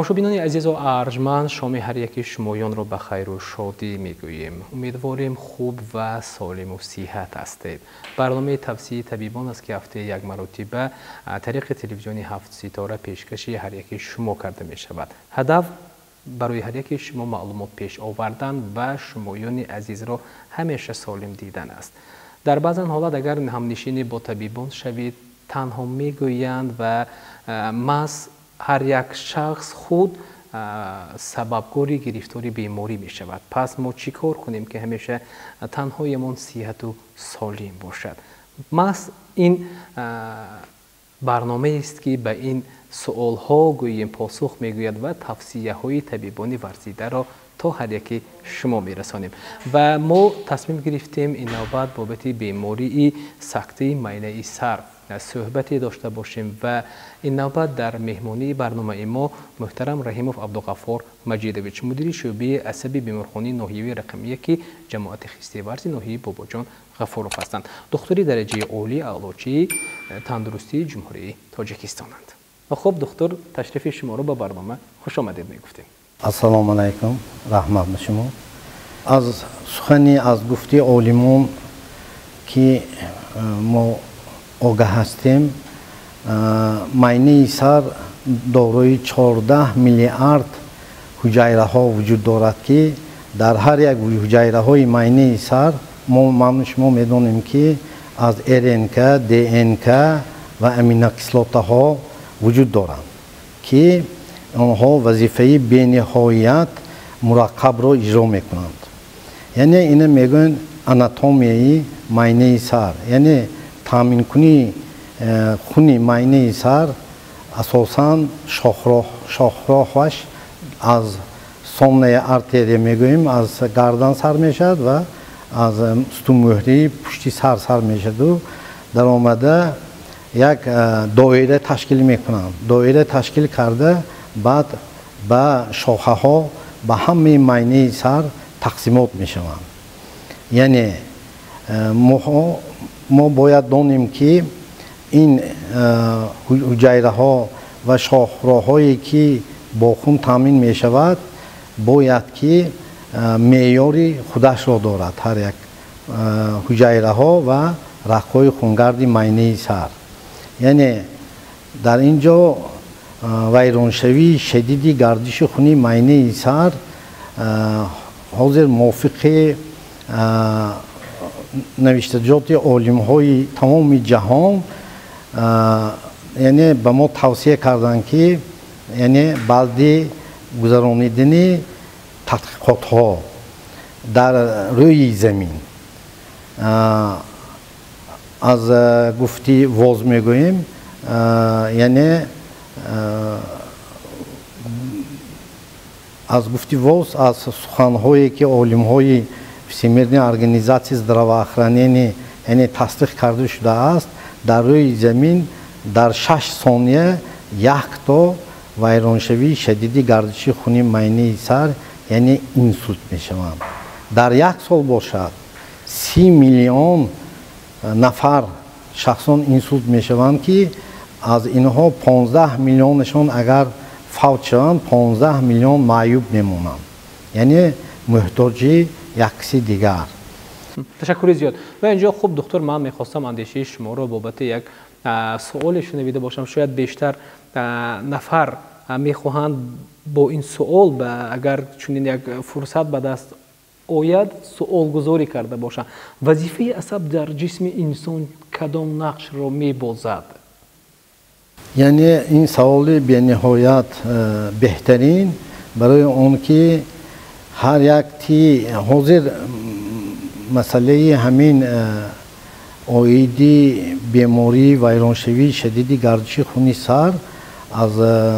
Тамошобинони азизу арҷманд, шоми ҳар яки шумоёнро ба хайру шодӣ мегӯем. Умедворем, хуб ва солиму сиҳат ҳастед. Барномаи тавсияи табибон аст, ки ҳафтаи як маротиба тариқи телевизиони Ҳафт Ситора пешкаши ҳар яки шумо карда мешавад. Ҳадаф барои ҳар яки шумо маълумот пеш овардан ва шумоёни азизро ҳамеша солим дидан аст. Дар баъзан ҳолат, агар ҳамнишинӣ бо табибон шавед, танҳо мегӯянд ва маҳз ҳар як шахс худ сабабгори гирифтори беморӣ мешавад. Пас мо чӣ кор кунем, ки ҳамеша танҳоямон сиҳату солим бошад? Маҳз ин барномаест, ки ба ин суолҳо гӯем посух мегӯяд ва тавсияҳои табибони варзидаро то ҳар яки шумо мерасонем. Ва мо тасмим гирифтем ин навбат бобати бемории сактаи майнаи сар суҳбате дошта бошем ва ин навбат дар меҳмонии барномаи мо муҳтарам Раҳимов Абдуғаффор Маҷидович, мудири шӯъбаи асаби беморхонаи ноҳиявии рақами 1 ҷамоати Хистеварзи ноҳияи Бобоҷон Ғафуров ҳастанд. Духтури дараҷаи олӣ, аълочии тандурустии Ҷумҳурии Тоҷикистонанд. Ва хуб, духтур, ташрифи шуморо ба барнома хушомадед мегуфтем. Ассалому алайкум, раҳмат ба шумо. Аз сухани, аз гуфти олимон, ки мо огаҳ ҳастем, майнаи сар дорои 14 миллиард ҳуҷайраҳо вуҷуд дорад, ки дар ҳар як ҳуҷайраҳои майнаи сар мо, ману шумо медонем, ки аз РНК, ДНК ва аминокислотаҳо вуҷуд доранд, ки онҳо вазифаи бениҳоят мураккабро иҷро мекунанд. Яъне ина мегӯянд анатомияи майнаи сар, яъне таъминкунии хуни майнаи сар асосан шохроҳаш аз сонная артерия мегӯем, аз гардан сар мешавад ва аз сутунмӯҳрии пушти сар сар мешаваду даромада як доира ташкил мекунанд. Доира ташкил карда, баъд ба шохаҳо ба ҳамаи майнаи сар тақсимот мешаванд. Яъне мо бояд донем, ки ин ҳуҷайраҳо ва шохроҳое, ки бо хун таъмин мешавад, бояд ки меъёри худашро дорад ҳар як ҳуҷайраҳо ва рагҳои хунгарди майнаи сар. Яъне дар ин ҷо вайроншавии шадиди гардиши хуни майнаи сар ҳозир мувофиқи навиштаҷоти олимҳои тамоми ҷаҳон, яъне ба мо тавсия карданд, ки яъне баъди гузаронидани тадқиқотҳо дар рӯи замин, аз гуфти ВОЗ мегӯем, яъне аз гуфти ВОЗ, аз суханҳое, ки олимҳои Всемирной организации здравоохранения, яъне тасдиқ карда шудааст, дар рӯи замин дар 6 сония якто вайроншавии шадиди гардиши хуни майнаи сар, яъне инсулт мешаванд. Дар як сол бошад, 30 миллион нафар шахсон инсулт мешаванд, ки аз инҳо 15 миллионашон агар фавт шаванд, 15 миллион маъюб мемонанд, яъне муҳтоҷи як киси дигар. Ташаккури зиёд. Ва инҷо хуб, духтур, ман мехостам андешаи шуморо бобати як суоле шунавида бошам. Шояд бештар нафар мехоҳанд бо ин суол, агар чунин як фурсат ба даст ояд, суолгузорӣ карда бошанд: вазифаи асаб дар ҷисми инсон кадом нақшро мебозад? Яъне ин саволи бениҳоят беҳтарин, барои он ки ҳар як ти ҳозир масъалаи ҳамин оиди бемории вайроншавии шадиди гардиши хуни сар, аз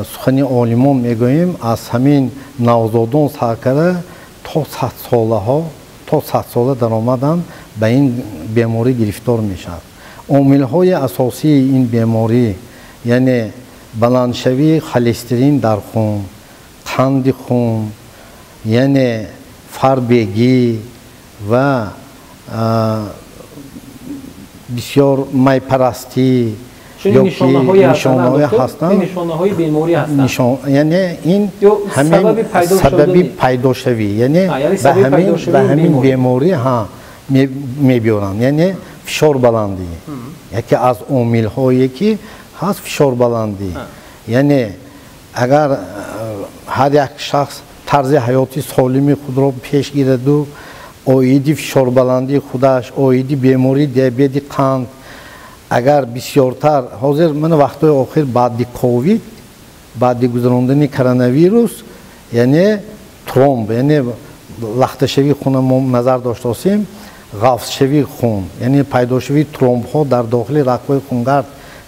сухани олимон мегӯем, аз ҳамин навзодон сар карда то 100 солаҳо, то 100 сола даромадан ба ин беморӣ гирифтор мешавад. Омилҳои асосии ин беморӣ, яъне баландшавии холестерин дар хун, қанди хун, яъне фарбегӣ ва бисёр майпарастӣ. Нишонаҳое ҳастанд, нишонаҳои беморӣ ҳастанд. Яъне ин ҳамин сабаби пайдошавӣ, яъне ба ҳамин беморӣ мебиёранд. Яъне фишорбаландӣ яке аз омилҳое ки ҳаст фишорбаландӣ. Яъне агар ҳар як шахс тарзи ҳаёти солими худро пеш гираду оиди фишорбаландии худаш, оиди бемории диабети қанд агар бисёртар ҳозир ман вақтҳои охир баъди ковид, баъди гузарондани коронавирус, яъне тромб, яъне лахташавии хуна мо назар доштосем, ғафзшавии хун, яъне пайдошавии тромбҳо дар дохили рагҳои хунгард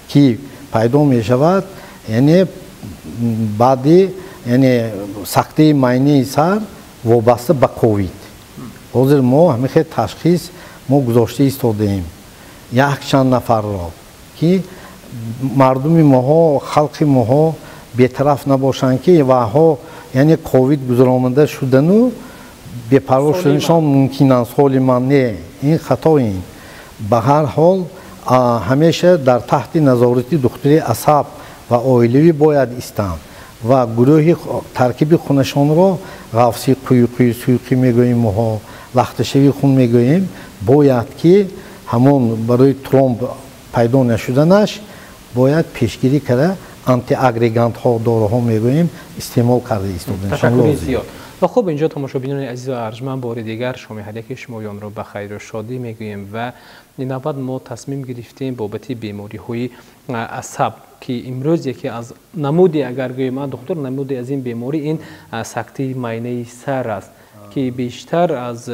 ки пайдо мешавад, яъне баъди яъне сактаи майнаи сар вобаста ба ковид. Ҳозир мо ҳамин хел ташхис мо гузошта истодаем якчанд нафарро, ки мардуми моҳо, халқи моҳо бетараф набошанд, ки ваҳо яъне ковид гузаронда шудану бепарво шуданашон мумкинанд, солиманд. Не, ин хато. Ин ба ҳар ҳол ҳамеша дар таҳти назорати духтури асаб ва оилавӣ бояд истанд ва гурӯҳи таркиби хунашонро ғафси қуюқӣ, суюқӣ мегӯем моҳо, лахташавии хун мегӯем, бояд ки ҳамон барои тромб пайдо нашуданаш бояд пешгирӣ карда антиагрегантҳо, доруҳо мегӯем, истеъмол карда истоданашон лозим. Ва хуб, инҷо тамошобинони азизу арҷманд, бори дигар шоми ҳар яки шумоёнро ба хайру шодӣ мегӯем ва навбат мо тасмим гирифтем бобати бемориҳои асаб, ки имрӯз яке аз намуди, агар гӯем духтур, намуди аз ин беморӣ ин сактаи майнаи сар аст, ки бештар аз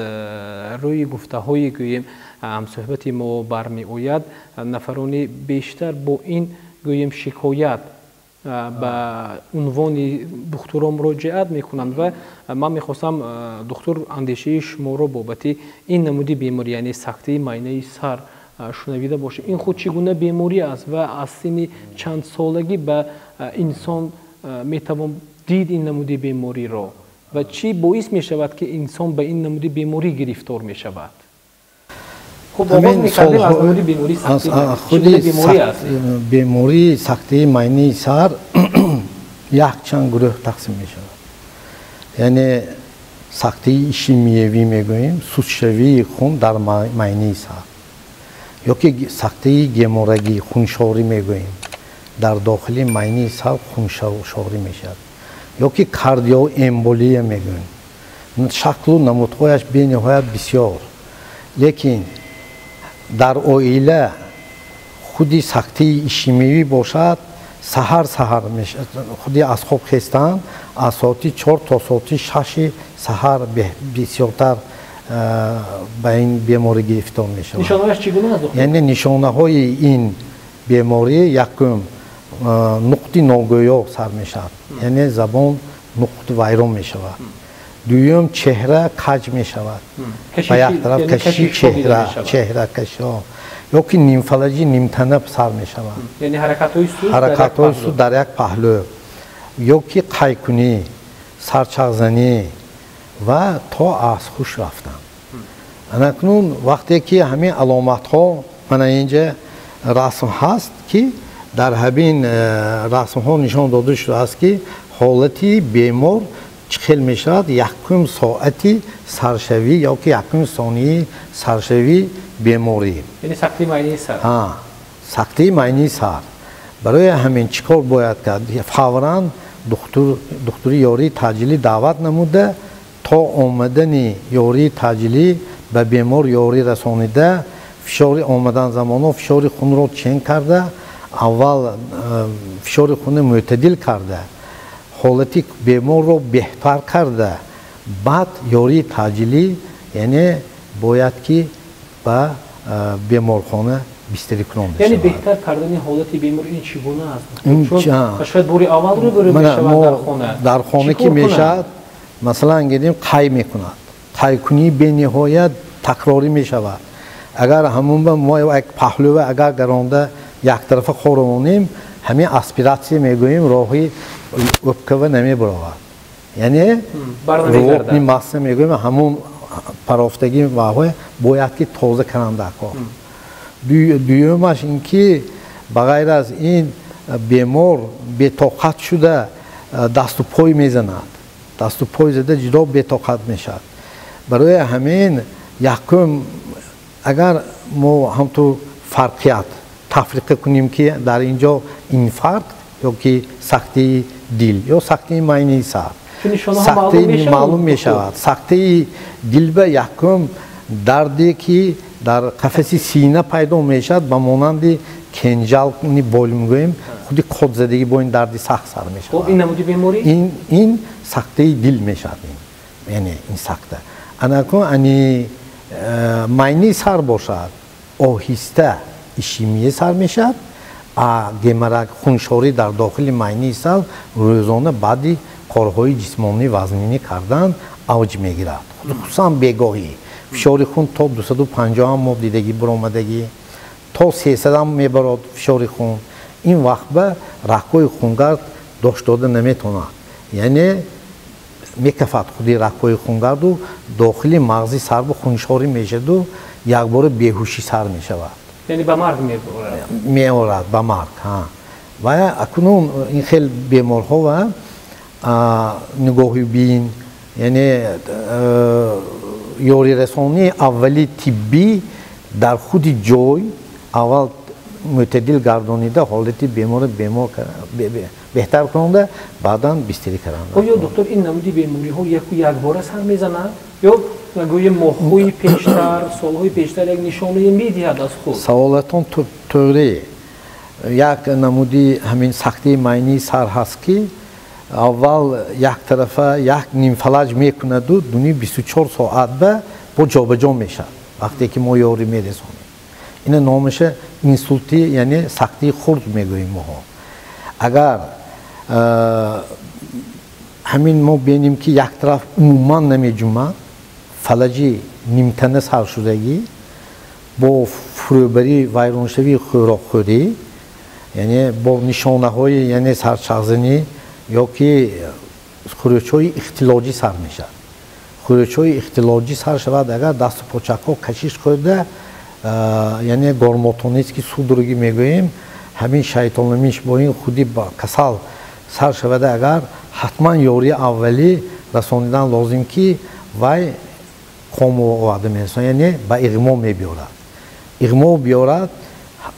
рӯи гуфтаҳои гӯем ҳамсӯҳбати мо бармеояд. Нафарони бештар бо ин гӯем шикоят ба унвони духтурон муроҷиат мекунанд ва ман мехостам духтур андешаи шуморо бобати ин намуди беморӣ, яъне сактаи майнаи сар шунавида бошем. Ин худ чӣ гуна беморӣ аст ва аз синни чанд солагӣ ба инсон метавон дид ин намуди бемориро ва чӣ боис мешавад, ки инсон ба ин намуди беморӣ гирифтор мешавад? Хуб, оғоз мекардем аз намуди бемории сактаи беморӣ аст. Бемории сактаи майнаи сар якчанд гурӯҳ тақсим мешавад. Яъне сактаи ишемиявӣ мегӯем, сустшавии хун дар майнаи сар, ё ки сактаи геморрагӣ, хуншорӣ мегӯем, дар дохили майнаи сар хуншорӣ мешавад, ё ки кардиоэмболия мегӯем. Шаклу намудҳояш бениҳоят бисёр, лекин дар оила худи сактаи ишемиявӣ бошад, саҳар саҳар худи аз хоб хестан аз соати 4 то соати 6 саҳар бисёртар ба ин беморӣ гирифтор мешавад. Нишонаҳояш чӣ гуна аст, доктор? Яъне нишонаҳои ин беморӣ якум нуқти ногӯё сар мешавад, яъне забон нуқт вайрон мешавад. Дуюм, чеҳра каҷ мешавад, ба як тараф кашиши чеҳра, чеҳра кашиҳо, ё ки нимфалаҷи нимтана сар мешавад, яъне ҳаракатҳои суст дар як паҳлӯ, ё ки қайкунӣ, сарчағзанӣ ва то аз ҳуш рафтан. Анакнун вақте ки ҳамин аломатҳо, мана инҷа расм ҳаст, ки дар ҳамин расмҳо нишон дода шудааст, ки ҳолати бемор чӣ хел мешавад якум соати саршавӣ ё ки якум сонияи саршавии беморӣ. Яъне сактаи майнаи сар. Сактаи майнаи сар. Барои ҳамин чӣ кор бояд кард? Фавран духтури ёрии таъҷилӣ даъват намуда, то омадани ёрии таъҷилӣ ба бемор ёрӣ расонида, фишори омадан замоно фишори хунро чен карда, аввал фишори хуни мӯътадил карда, ҳолати беморро беҳтар карда, баъд ёрии таъҷилӣ, яъне бояд ки ба беморхона бистарӣ кунонда шавад. Яъне беҳтар кардани ҳолати бемор ин чӣ гуна аст? Чун шояд бори аввал рӯбарӯ мешавад дар хона. Дар хона ки мешавад, масалан гирем, қай мекунад. Қайкунии бениҳоят такрорӣ мешавад. Агар ҳамон ба мо як паҳлӯва агар гаронда яктарафа хоронем, ҳамин аспиратсия мегӯем, роҳи өпкава намебаровад. Яъне рвотни масса мегӯем, ҳамон парофтагии ваҳоя бояд ки тоза каранда кор. Дуюмаш ин ки Ба ғайр аз ин бемор бетоқат шуда дасту пой мезанад, дасту пой зада ҷудо бетоқат мешавад. Барои ҳамин якум агар мо ҳамту фарқият тафриқа кунем ки дар ин ҷо инфаркт ё ки сахтии дил ё сахтии майнаи сар, сахтии маълум мешавад. Сахтии дил ба якум дарде ки дар қафаси сина пайдо мешавад, ба монанди кенҷални бол мегӯем, худи кодзадагӣ бо ин дарди сахт сар мешавад. Ин намуди беморӣ? Ин сахтии дил мешавад, яъне ин сахта. Анакун ани майнаи сар бошад, оҳиста ишемия сар мешавад, а геморраг хуншорӣ дар дохили майнаи сар рӯзона баъди корҳои ҷисмонӣ вазнинӣ кардан авҷ мегирад, хусусан бегоҳӣ. Фишори хун то 250 мо дидагӣ баромадагӣ, то 300 мебарод фишори хун. Ин вақт ба рагҳои хунгард дошт дода наметавонад, яъне мекафад худи рагҳои хунгарду дохили мағзи сар бо хуншорӣ мешаду якбора беҳушӣ сар мешавад. Яъне ба марг меорад? Меорад ба марг. Ва акнун ин хел беморҳо ва нигоҳубин, яъне ёрирасонии аввали тиббӣ дар худи ҷой аввал мӯътадил гардонида ҳолати беморро беҳтар кунонда, баъдан бистарӣ кардан. Оё доктор ин намуди бемориҳо яку якбора сар мезанад ё гӯё моҳҳои пештар, солҳои пештар як нишонае медиҳад аз худ? Саволатон тӯғри. Як намуди ҳамин сахтии майнаи сар ҳаст ки аввал як тарафа як нимфалаҷ мекунаду дуни 24 соат ба бо ҷобаҷо мешавад вақте ки мо ёрӣ мерасонем. Ина номаша инсулти, яъне сахтии хурд мегӯем моҳо. Агар ҳамин мо бинем ки як тараф умуман намеҷумад, фалаҷи нимтана саршудагӣ бо фурӯбарӣ вайроншавии хӯрокхӯрӣ, яъне бо нишонаҳои яъне сарчағзанӣ ё ки хӯрочҳои ихтилоҷӣ сар мешавад. Хӯрочҳои ихтилоҷӣ сар шавад агар дасту почакҳо кашиш хӯрда, яъне гормотонический судороги мегӯем, ҳамин шайтонамиш бо ин худи касал сар шавада агар ҳатман ёрии аввалӣ расонидан лозим ки вай кому оварда мерасонад, яъне ба иғмо мебиёрад. Иғмо биёрад,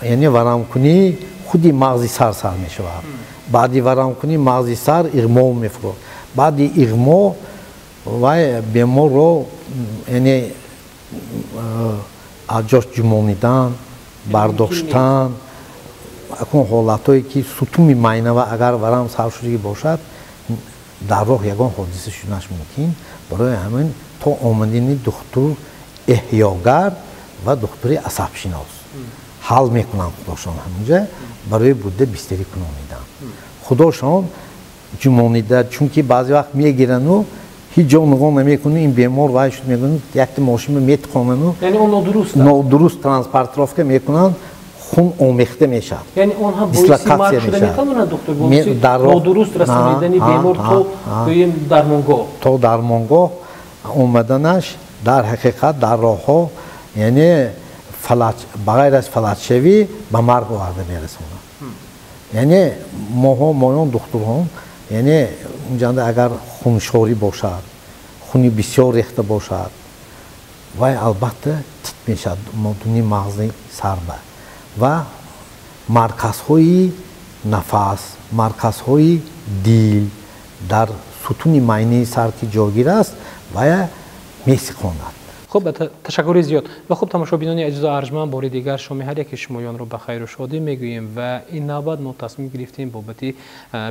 яъне варамкунии худи мағзи сар сар мешавад. Баъди варамкунии мағзи сар иғмо мефурод. Баъди иғмо вай беморро яъне аз ҷош ҷумонидан, бардоштан, акун ҳолатҳое ки сутуми майнава агар варам сар шудагӣ бошад, дар роҳ ягон ҳодиса шуданаш мумкин. Барои ҳамин то омадини духтур эҳёгар ва духтури асабшинос ҳал мекунанд худошон ҳаминҷа барои буда бистарӣ кунонидан. Худошон ҷумонида, чунки баъзе вақт мегирану ҳеҷ ҷо нигоҳ намекунӣ, ин бемор вай шуд мегӯянд, якта мошинро метиқонану яъне он нодуруст нодуруст транспортировка мекунанд, хун омехта мешавад. Яъне он ҳам боиси марг шуда метавонад доктор, боиси нодуруст расонидани бемор то гӯем дармонгоҳ? То дармонгоҳ омаданаш дар ҳақиқат дар роҳҳо, яъне ба ғайр аз фалаҷшавӣ ба марг оварда мерасонад. Яъне моҳо моён духтурҳо, яъне унҷанда агар хуншорӣ бошад, хуни бисёр рехта бошад, вай албатта тит мешавад модуни мағзи сарба ва марказҳои нафас, марказҳои дил дар сутуни майнаи сар ки ҷойгир аст, вая месиқонад. Хуб, ташаккури зиёд. Ва хуб, тамошобинони азизу арҷманд, бори дигар шоми ҳар яки шумоёнро ба хайру шодӣ мегӯем ва ин навбат мо тасмим гирифтем бобати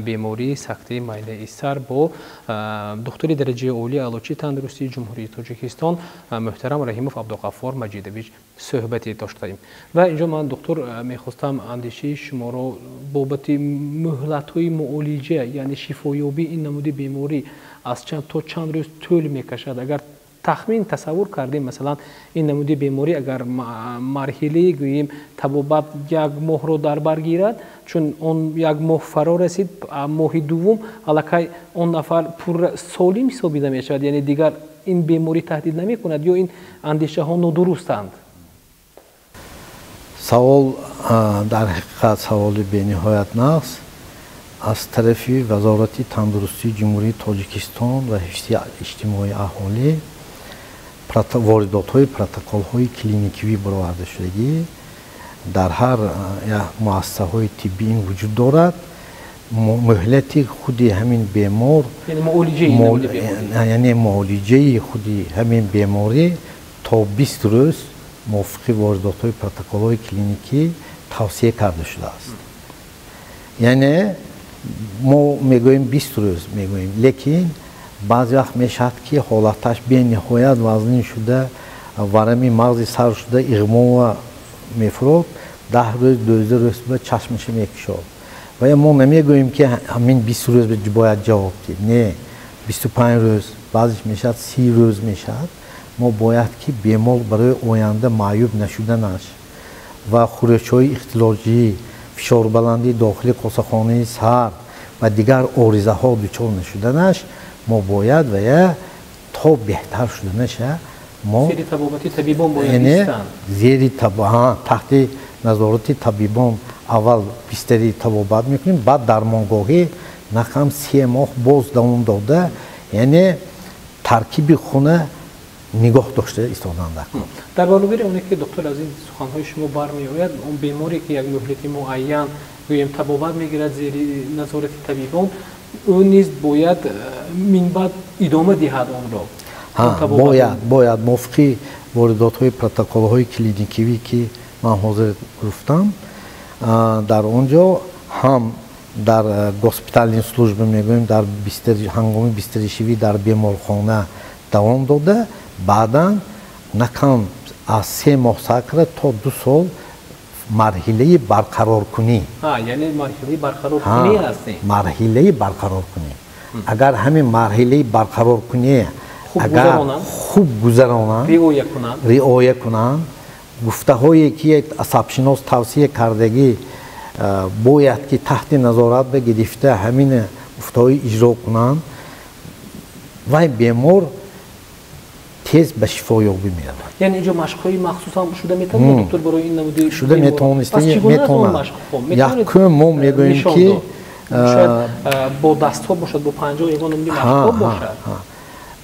бемории сахтии майнаи сар бо духтури дараҷаи олии аълочии тандурустии Ҷумҳурии Тоҷикистон муҳтарам Раҳимов Абдуғаффор Маҷидович суҳбате доштаем. Ва инҷо ман духтур мехостам андешаи шуморо бобати муҳлатҳои муолиҷа, яъне шифоёбии ин намуди беморӣ аз чанд то чанд рӯз тӯл мекашад. Агар тахмин тасаввур кардем, масалан ин намуди беморӣ агар марҳилаи гӯем табобат як моҳро дар бар гирад, чун он як моҳ фаро расид, моҳи дуввум аллакай он нафар пурра солим ҳисобида мешавад, яъне дигар ин беморӣ таҳдид намекунад ё ин андешаҳо нодурустанд? Савол дар ҳақиқат саволи бениҳоят нағз. Аз тарафи Вазорати тандурустии Ҷумҳурии Тоҷикистон ва ҳифзи иҷтимоии аҳолӣ воридотҳои протоколҳои клиникивӣ баровардашудагӣ дар ҳар муассисаҳои тиббӣ ин вуҷуд дорад. Муҳлати худи ҳамин бемор, яъне муолиҷаи худи ҳамин беморӣ то 20 рӯз мувофиқи воридотҳои протоколҳои клиникӣ тавсия карда шудааст. Яъне мо мегӯем 20 рӯз мегӯем, лекин баъзе вақт мешавад, ки ҳолаташ бениҳоят вазнин шуда, варами мағзи сар шуда, иғмова мефурод, 10 рӯз, 12 рӯз ба чашмаша мекушод. Ва мо намегӯем, ки ҳамин 20 рӯз бояд ҷавоб дид. Не, 25 рӯз, баъзеш мешавад 30 рӯз мешавад. Мо бояд ки бемор барои оянда маъюб нашуданаш ва хӯрочҳои ихтилоҷӣ, фишорбаландии дохили косахонаи сар ва дигар оризаҳо дучор нашуданаш, мо бояд ва я то беҳтар шуданаша мо зери табобати табибон бояд истанд. Зери таҳти назорати табибон аввал бистари табобат мекунем, баъд дармонгоҳӣ нақам 3 моҳ боз давом дода, яъне таркиби хуна нигоҳ дошта истодан даркор. Дар баробари оне ки доктор аз ин суханҳои шумо бармеояд, он беморе ки як муҳлати муайян гӯем табобат мегирад зери назорати табибон, ӯ низ бояд минбаъд идома диҳад онро. Бояд мувофиқи воридотҳои протоколҳои клиникивӣ, ки ман ҳозир гуфтам, дар он ҷо ҳам дар госпитальный служба мегӯем, дар ҳангоми бистаришивӣ дар беморхона давом дода, баъдан на кам аз 3 моҳ сар карда то 2 сол марҳилаи барқароркунӣ. Яъне марҳилаи барқароркунӣ аст? Марҳилаи барқароркунӣ. Агар ҳамин марҳилаи барқароркунӣ агар хуб гузаронанд, риоя кунанд, гуфтаҳое ки асабшинос тавсия кардагӣ бояд ки таҳти назорат гирифта ҳамин гуфтаҳои иҷро кунанд, вай бемор тез ба шифоёбӣ меравад. Яъне инҷо машқҳои махсус ҳам шуда метавонад, доктор, барои ин намуди шуда метавонад. Якум мо мегӯем ки шояд бо дастҳо бошад, бо панҷаҳо ягон намуди машқҳо бошад.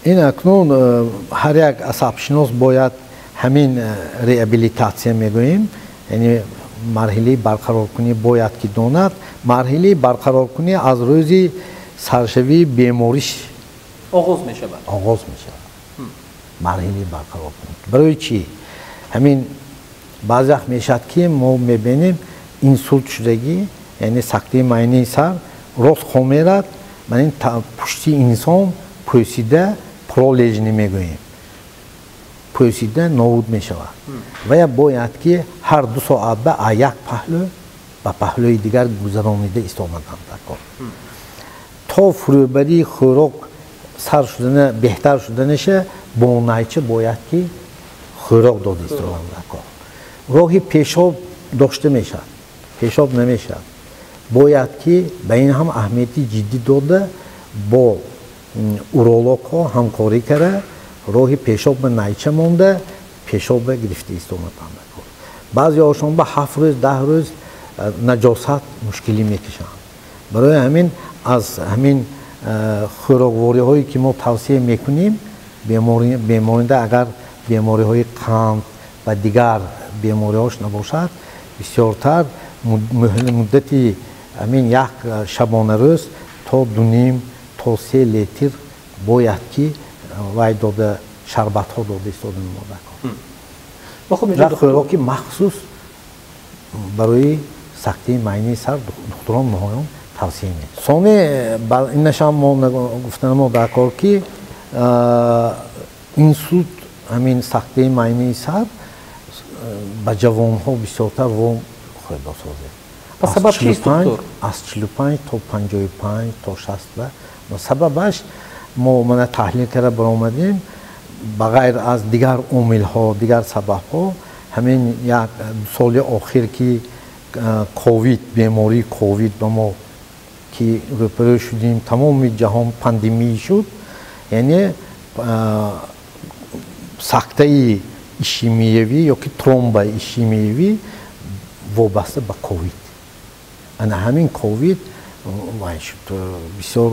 Ин акнун ҳар як асабшинос бояд ҳамин реабилитатсия мегӯем, яъне марҳилаи барқароркунӣ бояд ки донад. Марҳилаи барқароркунӣ аз рӯзи саршавии бемориш оғоз мешавад. Оғоз мешавад марҳилаи барқароркунӣ. Барои чӣ? Ҳамин баъзе вақт мешавад, ки мо мебинем инсулт шудагӣ, яъне сактаи майнаи сар рост хом мерад, ман пушти инсон пӯсида пролежни мегӯем, пӯсида нобуд мешавад. Ва я бояд ки ҳар 2 соат ба як паҳлӯ ба паҳлӯи дигар гузаронида истодаанд даркор. То фурӯбарии хӯрок сар шудана, беҳтар шуданаша бо найча бояд ки хӯрок дода истодан даркор. Роҳи пешоб дошта мешавад, пешоб намешавад. Бояд ки ба ин ҳам аҳамияти ҷиддӣ дода бо урологҳо ҳамкорӣ карда, роҳи пешоб ба найча монда, пешоб ба гирифта истодан даркор. Баъзеҳошон ба 7 рӯз, 10 рӯз наҷосат мушкилӣ мекашанд. Барои ҳамин аз ҳамин хӯроквориҳое ки мо тавсия мекунем, беморинда агар бемориҳои қанд ва дигар бемориҳош набошад, бисёртар муддати ҳамин як шабонарӯз то 2.5 то 3 литр бояд ки вай дода, шарбатҳо дода истода модаркор. Ва хӯроки махсус барои сактаи майнаи сар духтурон ниҳоён тавсия медиҳанд. Сони инашам мо гуфтанамо даркор, ки инсулт, ҳамин сактаи майнаи сар ба ҷавонҳо бисёртар вом хӯрда созед. Сабаб чист, доктор? Аз 45 то 55 то 60. Сабабаш мо мана таҳлил карда баромадем, ба ғайр аз дигар омилҳо, дигар сабабҳо, ҳамин як соли охир ки ковид, бемории ковид ба мо ки рӯпарӯ шудем, тамоми ҷаҳон пандемия шуд, яъне сактаи ишемиявӣ ё ки тромбаи ишемиявӣ вобаста ба ковид. Ана ҳамин ковид вай шуд, бисёр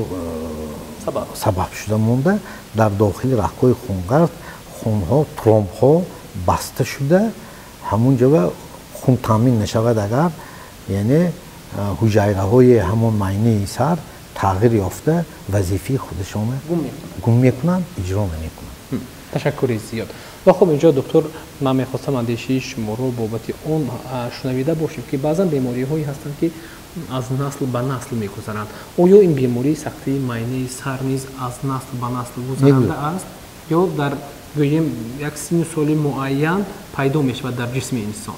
сабаб шуда монда, дар дохили рагҳои хунгард хунҳо, тромбҳо баста шуда, ҳамун ҷо хун таъмин нашавад агар, яъне ҳуҷайраҳои ҳамон майнаи сар тағйир ёфта вазифаи худашонро гум мекунанд, иҷро намекунанд. Ташаккури зиёд. Ва хуб, инҷо доктор, ман мехостам андешаи шуморо бобати он шунавида бошем, ки баъзан бемориҳое ҳастанд, ки аз насл ба насл мегузаранд. Оё ин бемории сактаи майнаи сар низ аз насл ба насл гузаранда аст ё дар гӯем як синну соли муайян пайдо мешавад дар ҷисми инсон?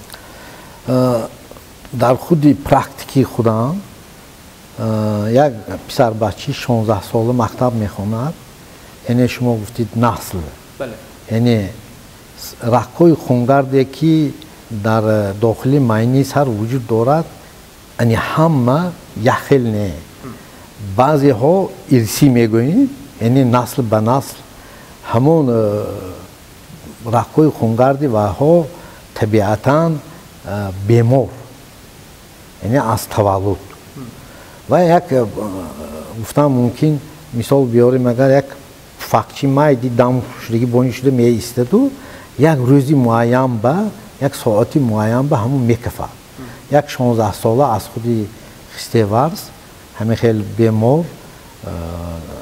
Дар худи практикии худам як писарбачаи 16 сола мактаб мехонад, яъне шумо гуфтид насл, яъне рагҳои хунгарде ки дар дохили майнаи сар вуҷуд дорад, яъне ҳама якхел не, баъзеҳо ирсӣ мегӯем, яъне насл ба насл ҳамон рагҳои хунгарди ваҳо табиатан бемор, яъне аз таваллуд. Ва як гуфтам мумкин мисол биёрем, агар як пуфакчи майди дам шудагӣ бонӣ шуда меистаду, як рӯзи муайян ба як соати муайян ба ҳамон мекафад. Як 16 сола аз худи хистеварз ҳамин хел бемор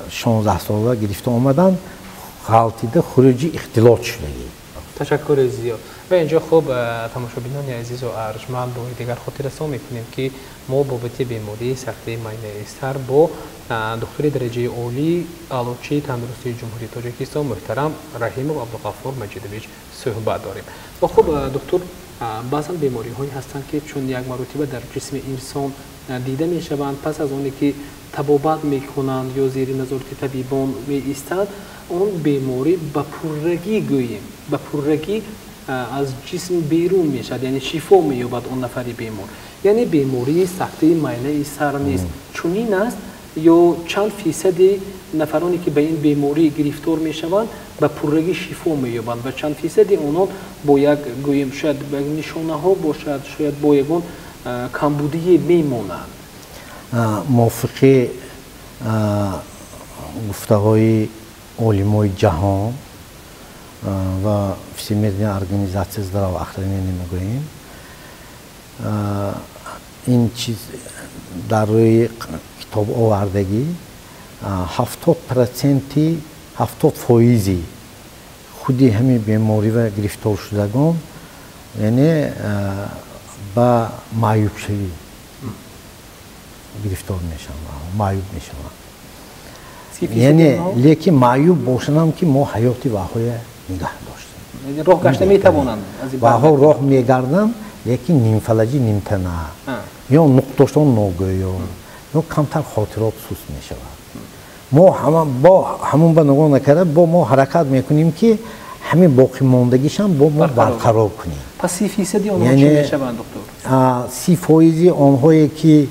16 сола гирифта омаданд, ғалтида хуруҷи ихтилот шудагӣ. Ташаккури зиёд. Ва инҷо хуб, тамошобинони азизу арҷманд, бори дигар хотиррасон мекунем, ки мо бобати бемории сактаи майнаи сар бо духтури дараҷаи олӣ, аълочии тандурустии Ҷумҳурии Тоҷикистон муҳтарам Раҳимов Абдуғаффор Маҷидович суҳбат дорем. Ва хуб, доктор, баъзан бемориҳое ҳастанд, ки чун як маротиба дар ҷисми инсон дида мешаванд, пас аз оне ки табобат мекунанд ё зери назорати табибон меистанд, он беморӣ ба пуррагӣ, гӯем, ба пуррагӣ аз ҷисм берун мешавад, яъне шифо меёбад он нафари бемор. Яъне бемории сактаи майнаи сар низ чунин аст ё чанд фисади нафароне ки ба ин беморӣ гирифтор мешаванд, ба пуррагӣ шифо меёбанд ва чанд фисади онон бо як, гӯем, шояд ба нишонаҳо бошад, шояд бо ягон камбудие мемонанд? Мувофиқи гуфтаҳои олимои ҷаҳон ва Всемирная организация здравоохранения мегӯем, ин чиз дар рӯи китоб овардагӣ, 70%, 70 фоизи худи ҳамин беморива гирифторшудагон, яъне ба маъюбшавӣ гирифтор мешаванд, маъюб мешаванд. Яъне лекин маъюб бошанам, ки мо ҳаёти ваҳоя нигаҳ доштем. Роҳ гашта метавонанд? Ваҳо роҳ мегарданд, лекин нимфалаҷӣ, нимтана ё нуқтошон ногӯё ё камтар хотирот суст мешавад. Мо бо ҳамон ба нигоҳ накарда, бо мо ҳаракат мекунем, ки ҳамин боқимондагишам бо мо барқарор кунем. Пас 30 фисади онҳо чӣ мешаванд, доктор? 30 фоизи онҳое ки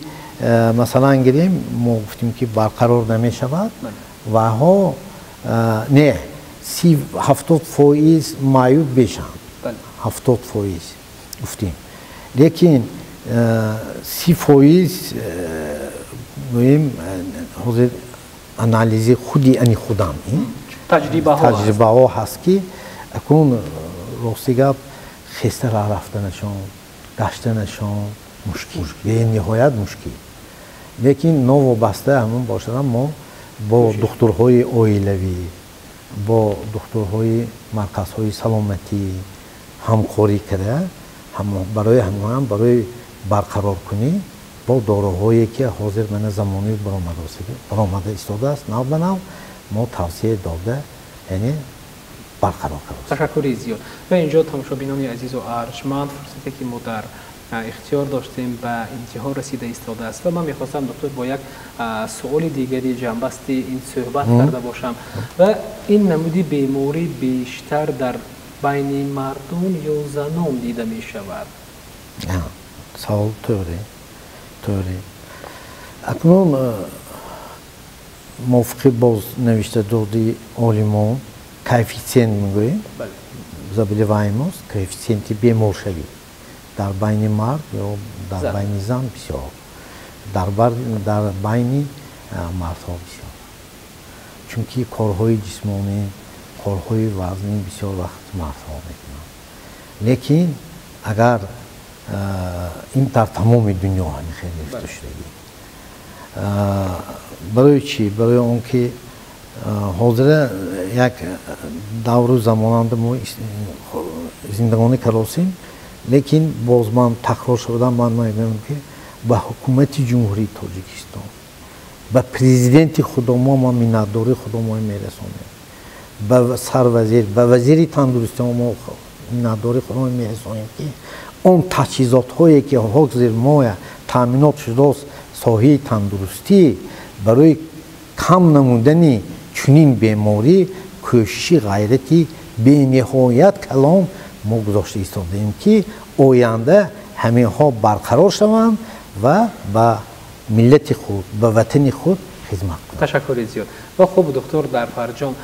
масалан гирем, мо гуфтем, ки барқарор намешавад ваҳо, не, 70 фоиз маъюб мешаванд, 70 фоиз гуфтем, лекин 30 фоиз гӯем, ҳозир анализи худи ани худам таҷрибаҳо ҳаст, ки акун рости гап, хеста раҳ рафтанашон, гаштанашон мушкил, бениҳоят мушкил. Лекин новобаста ҳамон бошадам, мо бо духтурҳои оилавӣ, бо духтурҳои марказҳои саломатӣ ҳамкорӣ карда, барои ҳамоам барои барқароркунӣ бо доруҳое ки ҳозир мана замони баромада истодааст, нав ба нав, мо тавсия дода, яъне барқарор кард. Ташаккури зиёд. Ва инҷо, тамошобинони азизу арҷманд, фурсате ки мо дар ихтиёр доштем, ба интиҳо расида истодааст ва ман мехостам, доктор, бо як суоли дигари ҷамъбасти ин суҳбат карда бошам. Ва ин намуди беморӣ бештар дар байни мардон ё занон дида мешавад? Савол тӯғри, тӯғри. Акнун мувофиқи боз навишта доди олимон, коэффициент мегӯем, заболеваемость, коэффициенти беморшавӣ. Дар байни мард ё дар байни зан бисёр, дар байни мардҳо бисёр, чунки корҳои ҷисмонӣ, корҳои вазнӣ бисёр вақт мардҳо мекунанд. Лекин агар ин дар тамоми дунё ҳамин хел гирифта шудагӣ. Барои чӣ? Барои он ки ҳозира як давру замонанда мо зиндагонӣ каросем, лекин боз ман такрор шудам, ман мегӯям ки ба ҳукумати Ҷумҳурии Тоҷикистон, ба президенти худомо ма миннатдории худомо мерасонем, ба сарвазир, ба вазири тандурустӣ мо миннатдории худомо мерасонем, ки он таҷҳизотҳое ки ҳозир моя таъминот шудааст соҳаи тандурустӣ барои кам намудани чунин беморӣ кӯшиши ғайрати бениҳоят калом мо гузошта истодаем, ки оянда ҳаминҳо барқарор шаванд ва ба миллати худ, ба ватани худ хизмат кунанд. Ташаккури зиёд. Ва хуб, доктор, дар фарҷом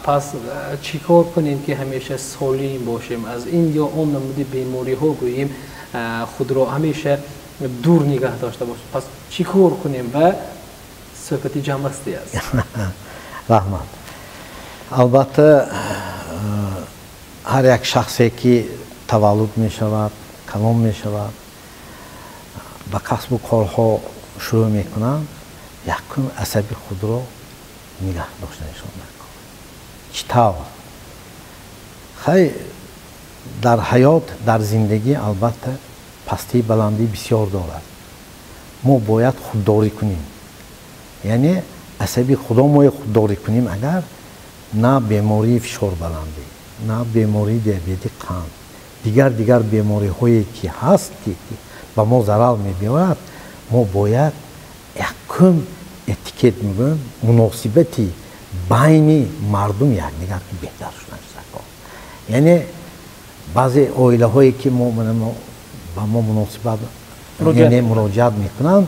пас чӣ кор кунем, ки ҳамеша солим бошем, аз ин ё он намуди бемориҳо гӯем худро ҳамеша дур нигаҳ дошта бошем? Пас чӣ кор кунем ва суҳбати ҷамъбастӣ аст? Раҳмат. Албатта, ҳар як шахсе ки таваллуд мешавад, калон мешавад, ба касбу корҳо шурӯъ мекунанд, якум асаби худро нигаҳ доштанашон даркор. Чӣ тавр? Хай, дар ҳаёт, дар зиндагӣ албатта пастии баландӣ бисёр дорад. Мо бояд худдорӣ кунем, яъне асаби худомое худдорӣ кунем, агар на бемории фишорбаландӣ, на бемории диабети қанд, дигар бемориҳое ки ҳаст, ки ба мо зарар мебиёрад, мо бояд якум этикет мегӯем, муносибати байни мардум якдигар ки беҳтар шудан шакор. Яъне баъзе оилаҳое ки мо ба мо муносибат муроҷиат мекунанд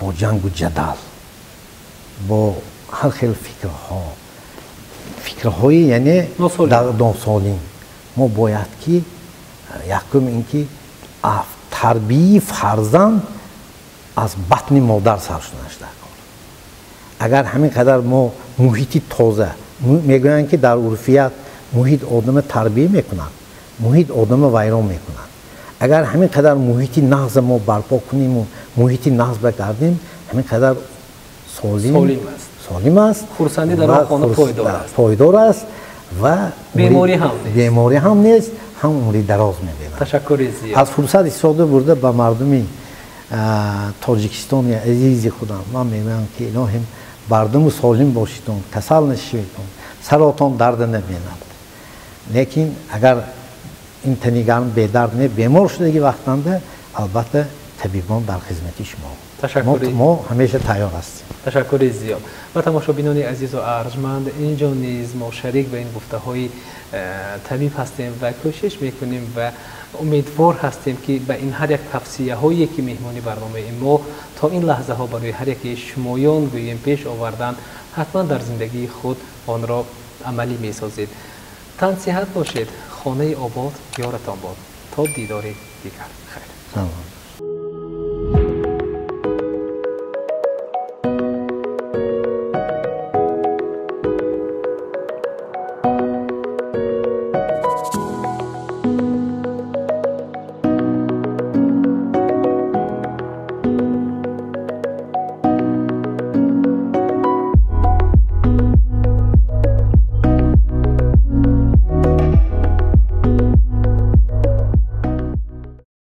бо ҷангу ҷадал, бо ҳар хел фикрҳо, фикрҳои яъне носолим, мо бояд ки якум ин ки тарбии фарзанд аз батни модар сар шуданаш даркор. Агар ҳамин қадар мо муҳити тоза, мегӯянд ки дар урфият муҳит одама тарбия мекунад, муҳит одама вайрон мекунад. Агар ҳамин қадар муҳити нағза мо барпо куниму муҳити нағз бигардем, ҳамин қадар солим аст, хурсандӣ дар он хона пойдор аст ва беморӣ ҳам нест, ҳам умри дароз мебинад. Ташаккури зиёд. Аз фурсат истифода бурда ба мардуми Тоҷикистони азизи худам ман мегӯям ки илоҳим бардуму солим бошитон, касал нашаведон, саротон дарда набинад. Лекин агар ин тани гарм бедард не, бемор шудаги вақтанда албатта табибон дар хизмати шумо. Мо ҳамеша тайёр ҳастем. Ташаккури зиёд. Ва тамошобинони азизу арҷманд, инҷо низ мо шарик ба ин гуфтаҳои табиб ҳастем ва кӯшиш мекунем ва умедвор ҳастем, ки ба ин ҳар як тавсияҳое ки меҳмони барномаи мо то ин лаҳзаҳо барои ҳар яке шумоён гӯем пеш овардан, ҳатман дар зиндагии худ онро амалӣ месозед. Тан сиҳат бошед, хонаи обод ёратон бод. То дидори дигар. Хайр.